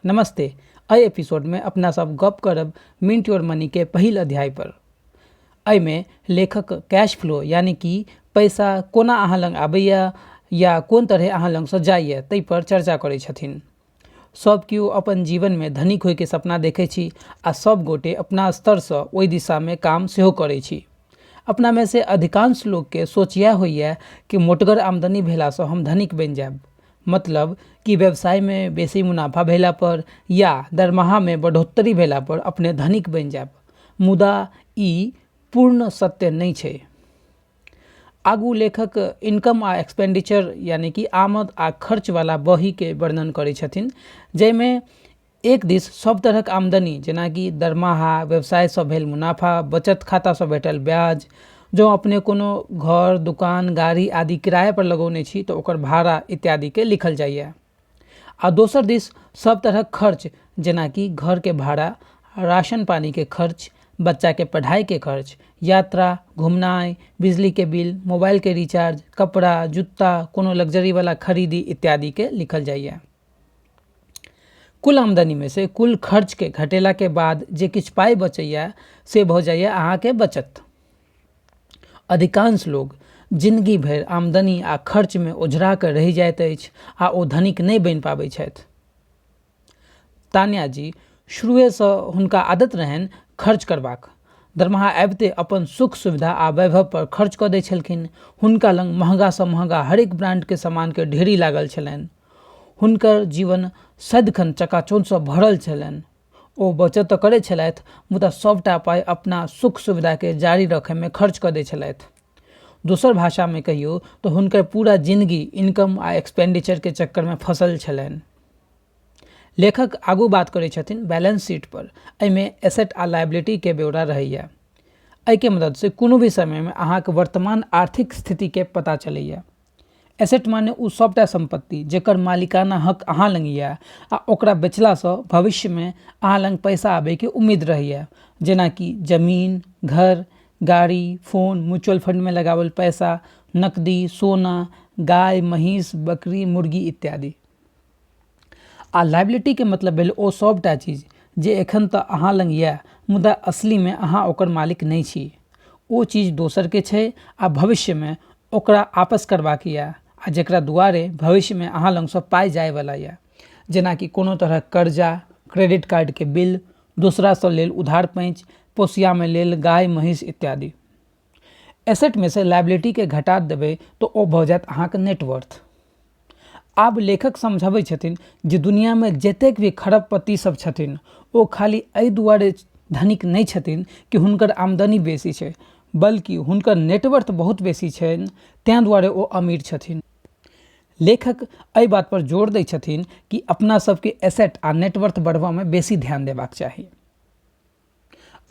नमस्ते। एहि एपिसोडमे अपना सब गप करब मिंट your money के पहिल अध्याय पर। एहिमे लेखक कैश फ्लो यानी कि पैसा कोना अहाँ लग आबैया या कोन तरहे अहाँ लगसँ जाइया ताहि पर चर्चा करै छथिन। सब केओ अपन जीवनमे धनिक होइके सपना देखै छी आ सब गोटे अपना स्तरसँ ओहि दिशामे काम सेहो करै छी। अपनामे से अधिकांश लोकके सोच इएह होइए कि मोटगर आमदनी भेलासँ हम धनिक बनि जायब। मतलब कि व्यवसायमे बेसी मुनाफा भेला पर या दरमाहामे बढ़ोत्तरी भेला पर अपने धनिक बनि जायब। मुदा ई पूर्ण सत्य नहि छै। आगू लेखक इनकम आ एक्सपेंडिचर यानी कि आमद आ खर्चवला बहीके वर्णन करै छथिन, जाहिमे एक दिस सब तरहक आमदनी जेनाकि दरमाहा, व्यवसायसँ भेल मुनाफा, बचत खातासँ भेटल ब्याज, जँ अपने कोनो घर, दुकान, गाड़ी आदि किराया पर लगौने छी तऽ ओकर भाड़ा इत्यादिके लिखल जाइए। आ दोसर दिस सब तरहक खर्च जेनाकि घरके भाड़ा, राशन पानीके खर्च, बच्चाके पढ़ाइके खर्च, यात्रा, घुमनाइ, बिजलीके बिल, मोबाइलके रिचार्ज, कपड़ा, जुत्ता, कोनो लग्जरीवला खरीदी इत्यादिके लिखल जाइए। कुल आमदनीमे से कुल खर्चके घटेलाके बाद जे किछु पाइ बचैए से भऽ जाइए अहाँके बचत। अधिकांश लोग जिनगी भरि आमदनी आ खर्चमे ओझरा कऽ रहि जाइत अछि आ ओ धनिक नहि बनि पाबै छथि। तान्या जी शुरुएसँ हुनका आदत रहनि खर्च करबाक। दरमाहा आबिते अपन सुख सुविधा आ वैभव पर खर्च कऽ दै छलखिन। हुनका लग महगासँ महगा हरेक ब्रांडके सामानके ढेरी लागल छलनि। हुनकर जीवन सदिखन चकाचौंधसँ भरल छलनि। ओ बचत तऽ करै छलथि, मुदा सभटा पाइ अपना सुख सुविधाके जारी रखैमे खर्च कऽ दै छलथि। दोसर भाषामे कहियौ तऽ हुनकर पूरा जिनगी इनकम आ एक्सपेंडिचरके चक्करमे फँसल छलनि। लेखक आगू बात करै छथिन बैलेंस शीट पर। एहिमे एसेट आ लायबिलिटीके ब्यौरा रहैए। एहिके मददसँ कोनो भी समयमे अहाँके वर्तमान आर्थिक स्थितिके पता चलैए। एसेट माने ओ सभटा सम्पत्ति जकर मालिकाना हक अहाँ लग यऽ आ ओकरा बेचलासँ भविष्यमे अहाँ लग पैसा आबैके उम्मीद रहैए, जेनाकि जमीन, घर, गाड़ी, फोन, म्यूचुअल फंडमे लगाओल पैसा, नकदी, सोना, गाय, महींस, बकरी, मुर्गी इत्यादि। आ लाइबिलिटीके मतलब भेल ओ सभटा चीज जे एखन तऽ अहाँ लग यऽ मुदा असलीमे अहाँ ओकर मालिक नहि छी। ओ चीज दोसरके छै आ भविष्यमे ओकरा आपस करबाक यऽ आ जकरा दुआरे भविष्यमे अहाँ लगसँ पाइ जाइवला यऽ, जेनाकि कोनो तरहक कर्जा, क्रेडिट कार्डके बिल, दोसरासँ लेल उधार पैँच, पोसियामे लेल गाय महींस इत्यादि। एसेटमे से लाइबिलिटीके घटा देबै तऽ ओ भऽ जायत अहाँके नेटवर्थ। आब लेखक समझबै छथिन जे दुनिआँमे जतेक भी खरबपति सब छथिन ओ खाली एहि दुआरे धनिक नहि छथिन कि हुनकर आमदनी बेसी छै, बल्कि हुनकर नेटवर्थ बहुत बेसी छनि, ताहि दुआरे ओ अमीर छथिन। लेखक एहि बात पर जोर दै छथिन कि अपना सबके एसेट आ नेटवर्थ बढ़बऽमे बेसी ध्यान देबाक चाही।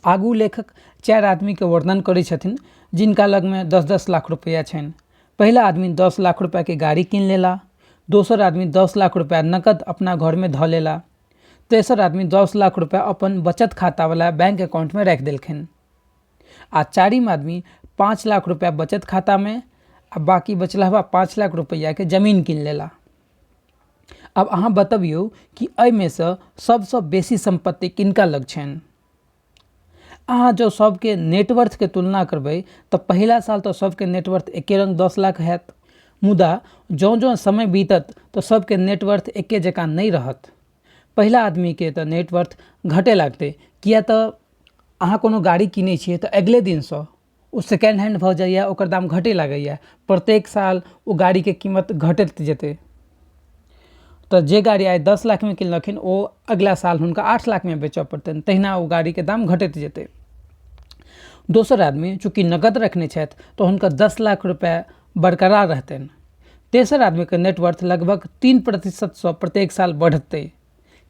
आगू लेखक चारि आदमीके वर्णन करै छथिन जिनका लगमे 10-10 लाख रुपैआ छनि। पहिला आदमी 10 लाख रुपैआके गाड़ी कीन लेला, दोसर आदमी 10 लाख रुपैआ नकद अपना घरमे धऽ लेला, तेसर आदमी 10 लाख रुपैआ अपन बचत खातावला बैंक अकाउंटमे राखि देलखिन आ चारिम आदमी 5 लाख रुपैआ बचत खातामे आ बाँकी बचलहबा 5 लाख रुपैआके जमीन कीन लेला। आब अहाँ बतबियौ कि एहिमेसँ सबसँ बेसी सम्पत्ति किनका लग छनि। अहाँ जँ सबके नेटवर्थके तुलना करबै तऽ पहिला साल तऽ सबके नेटवर्थ एके रङ्ग 10 लाख हैत, मुदा जँ जँ समय बीतत तऽ सबके नेटवर्थ एके जकाँ नहि रहत। पहिला आदमीके तऽ नेटवर्थ घटय लागतै, किया तऽ अहाँ कोनो गाड़ी कीनै छियै तऽ अगिले दिनसँ ओ सेकेंड हैंड भऽ जाइए, ओकर दाम घटय लागैए। प्रत्येक साल ओ गाड़ीके कीमत घटैत जेतै। तऽ जे गाड़ी आइ 10 लाखमे किनलखिन ओ अगिला साल हुनका 8 लाखमे बेचऽ पड़तनि, तहिना ओ गाड़ीके दाम घटैत जेतै। दोसर आदमी चूँकि नगद रखने छथि तऽ हुनकर 10 लाख रुपैआ बरकरार रहतनि। तेसर आदमीके नेटवर्थ लगभग 3% प्रत्येक साल बढ़तै,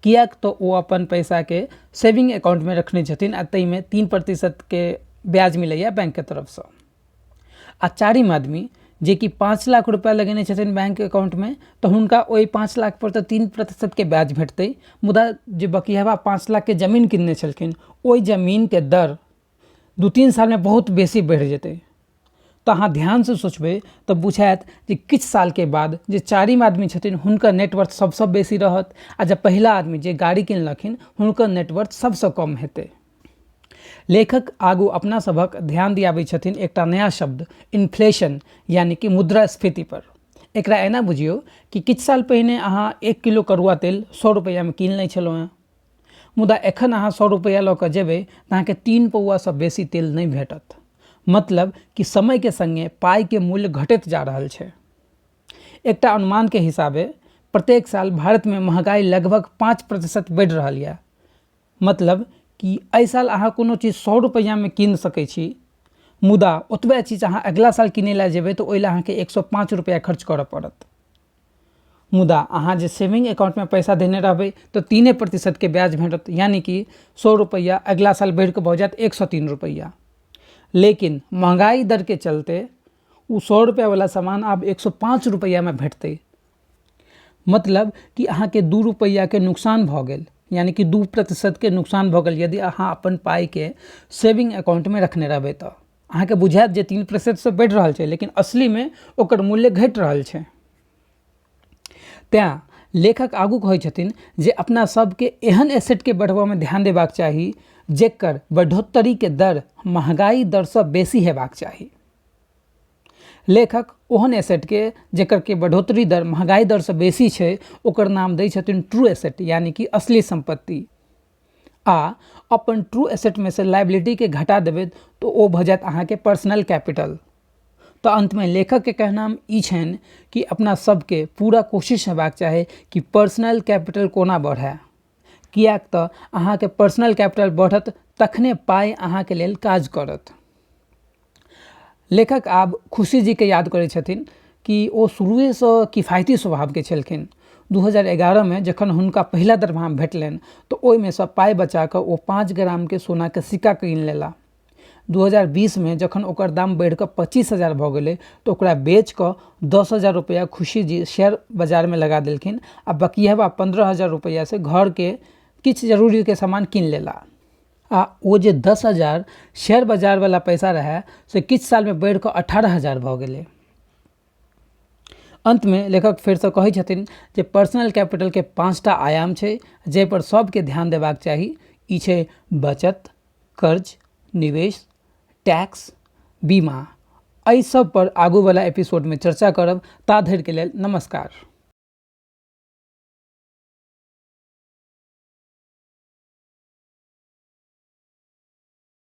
किएक तऽ ओ अपन पैसाके सेविंग अकाउंटमे रखने छथिन आ ताहिमे 3% ब्याज मिलैए बैंकके तरफसँ। आ चारिम आदमी जेकि 5 लाख रुपैआ लगेने छथिन बैंक अकाउंटमे तऽ हुनका ओहि 5 लाख पर तऽ 3% ब्याज भेटतै, मुदा जे बकियावा 5 लाखके जमीन किनने छलखिन ओहि जमीनके दर 2-3 सालमे बहुत बेसी बढ़ि जेतै। तऽ अहाँ ध्यानसँ सोचबै तऽ बुझायत जे किछु सालके बाद जे चारिम आदमी छथिन हुनकर नेटवर्थ सबसँ बेसी रहत आ जे पहिला आदमी जे गाड़ी किनलखिन हुनकर नेटवर्थ सबसँ कम हेतै। लेखक आगू अपना सभक ध्यान दियाबै छथिन एकटा नया शब्द इन्फ्लेशन यानी कि मुद्रास्फीति पर। एकरा एना बुझियौ कि किछु साल पहिने अहाँ 1 किलो करुआ तेल 100 रुपैआमे कीन लै छलहुँ हेँ, मुदा एखन अहाँ 100 रुपैआ लऽ कऽ जेबै तऽ अहाँके 3 पौआसँ बेसी तेल नहि भेटत। मतलब कि समयके सङ्गे पाइके मूल्य घटैत जा रहल छै। एकटा अनुमानके हिसाबे प्रत्येक साल भारतमे महगाई लगभग 5% बढ़ि रहल यऽ। मतलब कि एहि साल अहाँ कोनो चीज 100 रुपैआमे कीन सकै छी, मुदा ओतबे चीज अहाँ अगिला साल किनै लए जेबै तऽ ओहि लए अहाँके 105 रुपैआ खर्च करऽ पड़त। मुदा अहाँ जे सेविंग अकाउंटमे पैसा देने रहबै तऽ 3% ब्याज भेटत, यानी कि 100 रुपैआ अगिला साल बढ़िकऽ भऽ जायत 103 रुपैआ। लेकिन महगाई दरके चलते ओ 100 रुपैआवला सामान आब 105 रुपैआमे भेटतै। मतलब कि अहाँके 2 रुपैआके नुकसान भऽ गेल, यानी कि 2% नुकसान भऽ गेल यदि अहाँ अपन पाइके सेविंग अकाउंटमे रखने रहबै तऽ। अहाँके बुझायत जे 3% बढ़ि रहल छै, लेकिन असलीमे ओकर मूल्य घटि रहल छै। तैँ लेखक आगू कहै छथिन जे अपना सबके एहन एसेटके बढ़बऽमे ध्यान देबाक चाही जेकर बढ़ोत्तरीके दर महगाई दरसँ बेसी हेबाक चाही। लेखक ओहन एसेटके जेकर के बढ़ोत्तरी दर महगाई दरसँ बेसी छै ओकर नाम दै छथिन ट्रू एसेट, यानी कि असली सम्पत्ति। आ अपन ट्रू एसेटमे से लाइबिलिटीके घटा देबै तऽ ओ भऽ जायत अहाँके पर्सनल कैपिटल। तऽ अन्तमे लेखकके कहनाम ई छनि कि अपना सबके पूरा कोशिश हेबाक चाही कि पर्सनल कैपिटल कोना बढ़य, किएक तऽ अहाँके पर्सनल कैपिटल बढ़त तखने पाइ अहाँके लेल काज करत। लेखक आब खुशी जीके याद करै छथिन कि ओ शुरुएसँ किफायती स्वभावके छलखिन। 2011 मे जखन हुनका पहिला दरमाहा भेटलनि तऽ ओहिमे सँ पाइ बचा कऽ ओ 5 ग्रामके सोनाके सिक्का कीन लेला। 2020 मे जखन ओकर दाम बढ़ि कऽ 25,000 भऽ गेलै तऽ ओकरा बेच कऽ 10,000 रुपैआ खुशी जी शेयर बाजारमे लगा देलखिन आ बकियावा 15,000 रुपैआसँ घरके किछु जरूरीके सामान कीन लेला। आ ओ जे 10,000 शेयर बाजारवला पैसा रहए से किछु सालमे बढ़ि कऽ 18,000 भऽ गेलै। अन्तमे लेखक फेरसँ कहै छथिन जे पर्सनल कैपिटलके 5टा आयाम छै जाहिपर सबके ध्यान देबाक चाही। ई छै बचत, कर्ज, निवेश, टैक्स, बीमा। एहि सब पर आगूवला एपिसोडमे चर्चा करब। ता धरिके लेल नमस्कार।